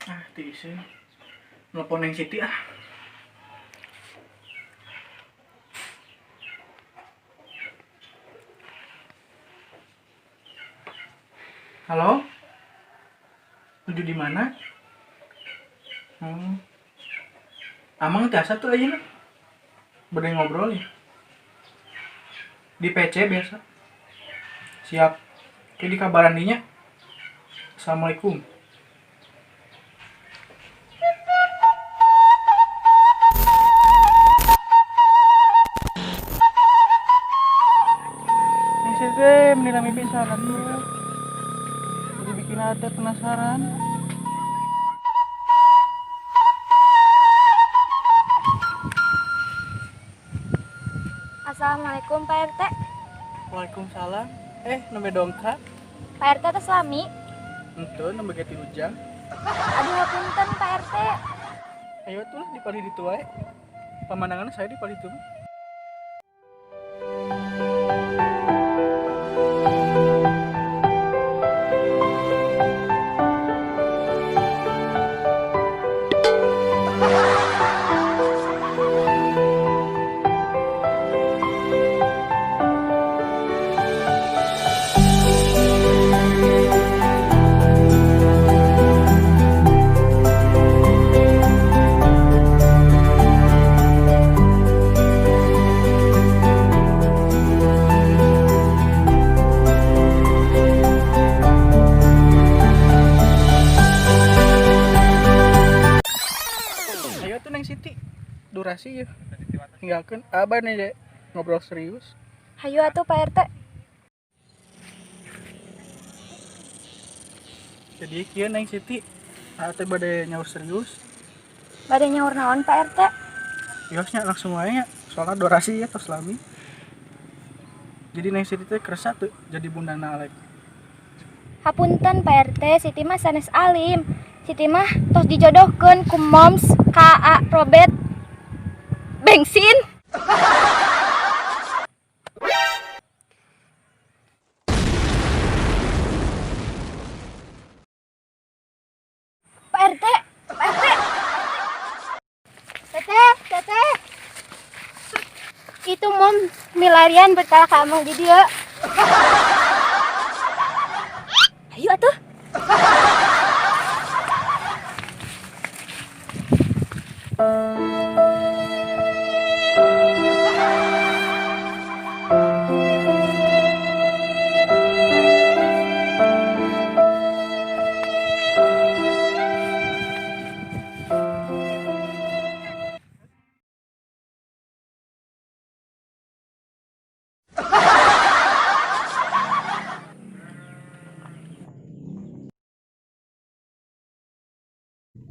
Ah, tiiseun. Nelpon Neng Siti ah. Halo? Tuju di mana? Amang tiasa tuh aja nih. Bade ngobrol ya. Di PC biasa. Siap. Oke, di kabaran dinya. Assalamualaikum. Neng Siti menilai pisan atuh. Jadi bikin hati penasaran. Assalamualaikum Pak RT. Waalaikumsalam. Nembe dongkap. Pak RT teh salami. Henteu, nembe ge 3 jam. Aduh, hapunten Pak RT. Ayo tuh di palih ditu wae. Pemandangannya saya di palih ditu. Durasi ya. Tinggalkan abah nih dek ngobrol serius. Hayu atuh Pak RT. Jadi kieu Neng Siti, teh bade nyaur serius. Bade nyaur naon Pak RT? Yosnya langsung wae nya, soalnya durasi ya tos lami. Jadi Neng Siti teh kersa tuh jadi bundana Alek. Hapunten Pak RT, Siti mah sanes alim. Siti mah tos dijodohkeun ku Moms KA Robert Bensin. Pak RT, Pak RT. Teteh, teteh. Itu mom milarian betah kamu di dia. Ayo atuh.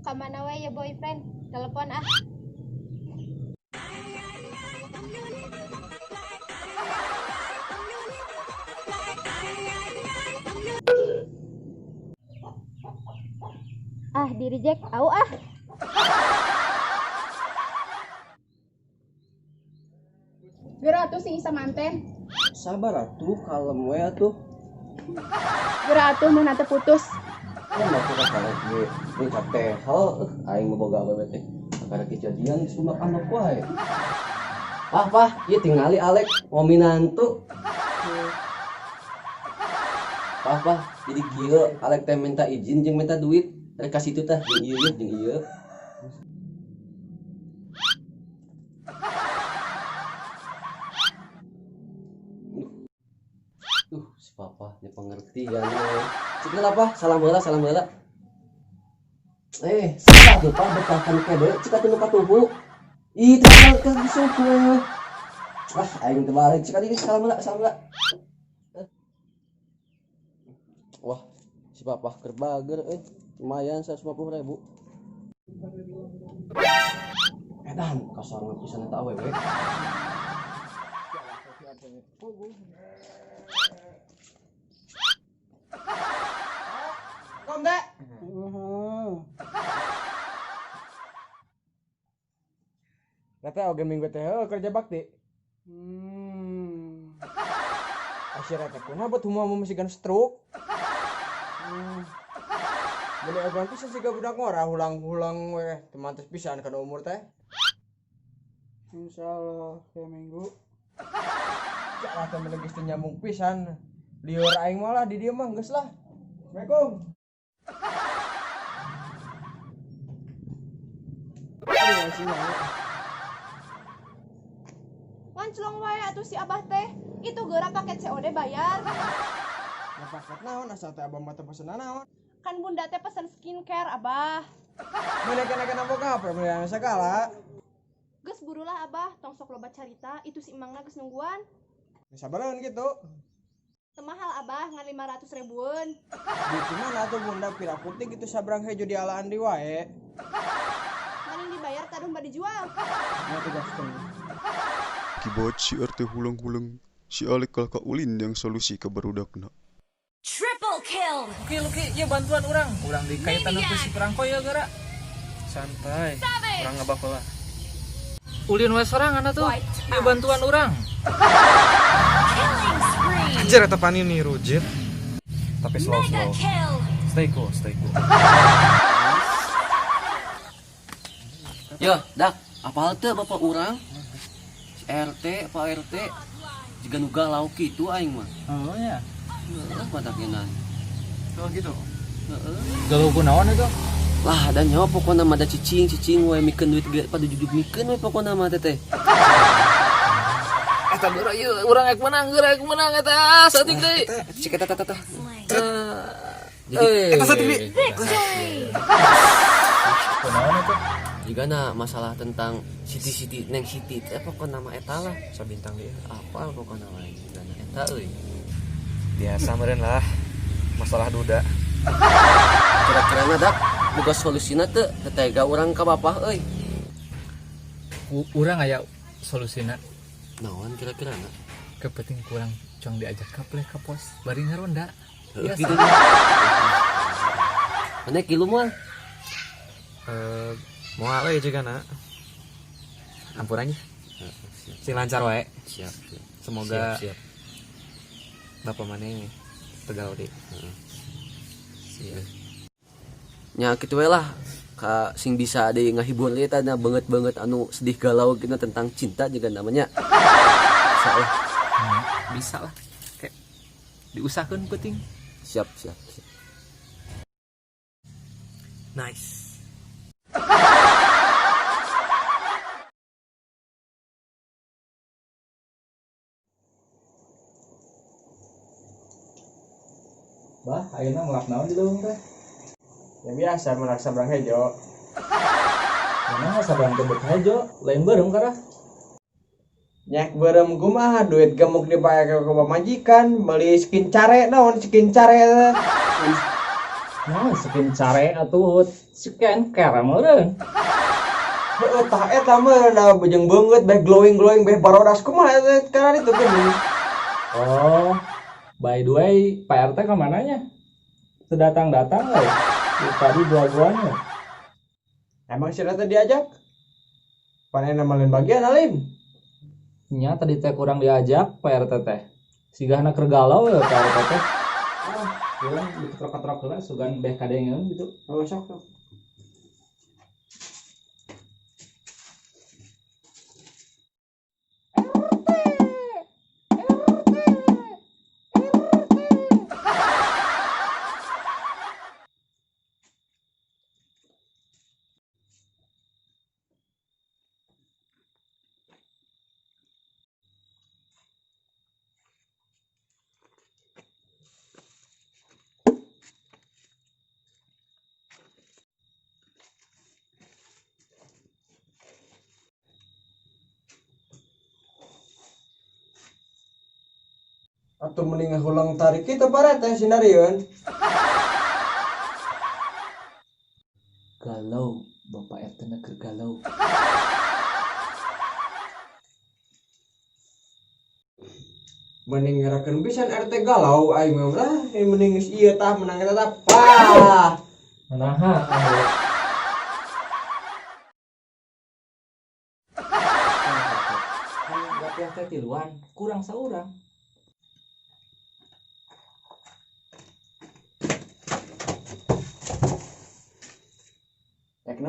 Kamana wae ya boyfriend? Telepon ah. Ah, di reject. Au ah. Geura atuh sing isa manten. Sabar atuh, kalem we atuh. Geura atuh mun teu putus. Kan aku kata lagi, ini capek hal, aing mau boga awewe teh. Kakara kejadian geus bumak anak wae. Pah, pah, ieu tingali Alek mau minantu. Pah, pah, jadi kieu Alek teh minta izin jeung minta duit. Rek ka situ tah jeung ieu jeung ieu. Si papa nya pengertian. Cik apa? Salam heula, salam heula. Salah tuh Pak, betahkan kede, cik atuh nu katuhu. Ih, teh ka suku we. Ah, aing teu balik, cik atuh salam heula, salam heula. Wah, si papa keur bager euy. Lumayan 150.000. Edan kasar pisan eta awewe. Kom dek. Rata oge minggu teh kerja bakti. Asyik rata kunaha buat humo mesti gan stroke. Meni ogan pisan siga budak ngora hulang-hulang we teu mantes pisan kana umur teh. Insyaallah kayak minggu. Cara teh meni geus teu nyambung pisan. Lieur aing malah di dieu mah geus lah. Assalamualaikum. Nganclong wae atuh si Abah teh. Itu geura paket COD bayar. Ya paket naon asa teh abah mah teu pesen naon. Kan bunda teh pesen skincare Abah. Mana kena-kena boga apa beli segala. Geus burulah Abah, tong sok loba carita, itu si emangna geus nungguan. Sabaran gitu. Teu mahal Abah, ngan 500 ribuan. Duit mana tuh bunda pira putih gitu sabrang hejo di alaan di wae. Maning dibayar tadung bade dijual. Ya tugaskeun. Akibat si RT hulang-hulang, si Alek kalah ka ulin yang solusi ka barudakna. Triple kill. Luki, Luki, ya bantuan orang. Orang dikaitan ku si perangko ya gara. Santai, orang ngebak lah. Ulin wae sorangan atuh. Ya bantuan orang. Killing spree. Anjir eta pani nih rujit. Tapi slow Mega slow. kill. Stay cool, stay cool. Yo, dak, apal teu bapak urang? Si RT, Pak RT. Jiga nu galau kitu aing mah. Oh ya. Heeh, matak enak. Oh gitu. Heeh. Galau kunaon itu? Lah, dan nyawa pokona mah da cicing-cicing we mikeun duit ge pada jujuk mikeun we pokona mah teteh. Eta geura ieu urang ek menang, geura ek menang eta saeutik deui. Cik eta tah tah. Jadi Eta saeutik deui. Victory. Kunaon itu? Jiga na masalah tentang Siti-Siti Neng Siti teh pokona mah eta lah. Sabintang dia. Apa pokona mah jiga na eta euy. Biasa meureun lah. Masalah duda. Kira-kira na dak boga solusina teu tetega urang ka bapak euy. Urang aya solusina. Naon kira-kira na? Kepenting kurang cong diajak kapleh ka pos bari ngaronda. Heeh Biasa. gitu. Mana kilu moal? Eh, moal euy jiga na. Ampurannya. Sing lancar wae. Siap, siap. Semoga Siap, siap. bapak maneh tegal deui. Siap. Nya kitu we lah ka sing bisa deui ngahibur deui tah banget-banget anu sedih galau gitu tentang cinta juga namanya. Bisa lah. Bisa lah. Kayak diusahakeun penting. Siap, siap, siap. Nice. Bah, ayeuna ngelap naon di leuweung teh? Ya biasa menak sabrang hejo. Mana sabrang teh beuk hejo, lain beureum karah. Nyak beureum kumaha duit gemuk dipake ku pamajikan, meuli skin care naon skin care teh. Naon skin care atuh skincare meureun. Heeh tah eta mah da bejeng beungeut beh glowing-glowing beh barodas kumaha eta kana ditu geuning. Oh, by the way, Pak RT kemananya? Sedatang-datang we. Tadi dua-duanya. Emang si teh diajak? Panena mah lain bagian alim. Nya tadi teh kurang diajak Pak RT teh. Sigahna keur galau ya Pak RT teh. Ah, urang diketrok-ketrok heula sugan beh kadengeun gitu. Oh sok sok. Atuh mending ngahulang tarik kitu parete sinarieun. Galau, Bapak RT na keur galau. Mending ngerakeun pisan RT galau aing mah lah, mending geus ieu tah menang eta tah. Pah. Naha anu. Kan latihan teh tiluan, kurang saurang.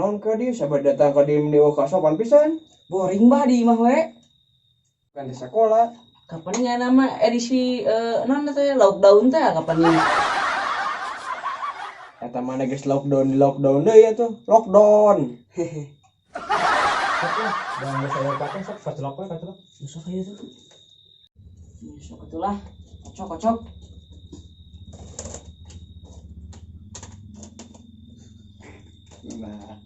Naon ka dieu sabar datang ka dieu meni kasopan pisan. Boring bah di imah we. Kan di sekolah. Kapan nya nama edisi non teh lockdown teh kapan nya? Eta mana geus lockdown di lockdown deui atuh. Lockdown. Hehe. Sok lah, jangan geus aya paten sok kacelok we kacelok. Sok ieu tuh. Sok atulah. Kocok kocok. Nah.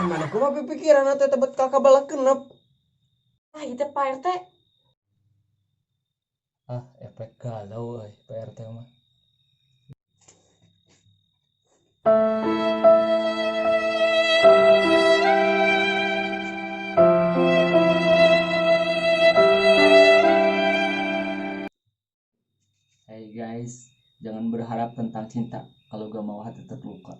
Mana kumaha pikiran teh tebet ka kabalah kenep. Ah, ieu teh Pak RT. Ah, efek galau euy Pak RT mah. Hey guys, jangan berharap tentang cinta kalau gak mau hati terluka.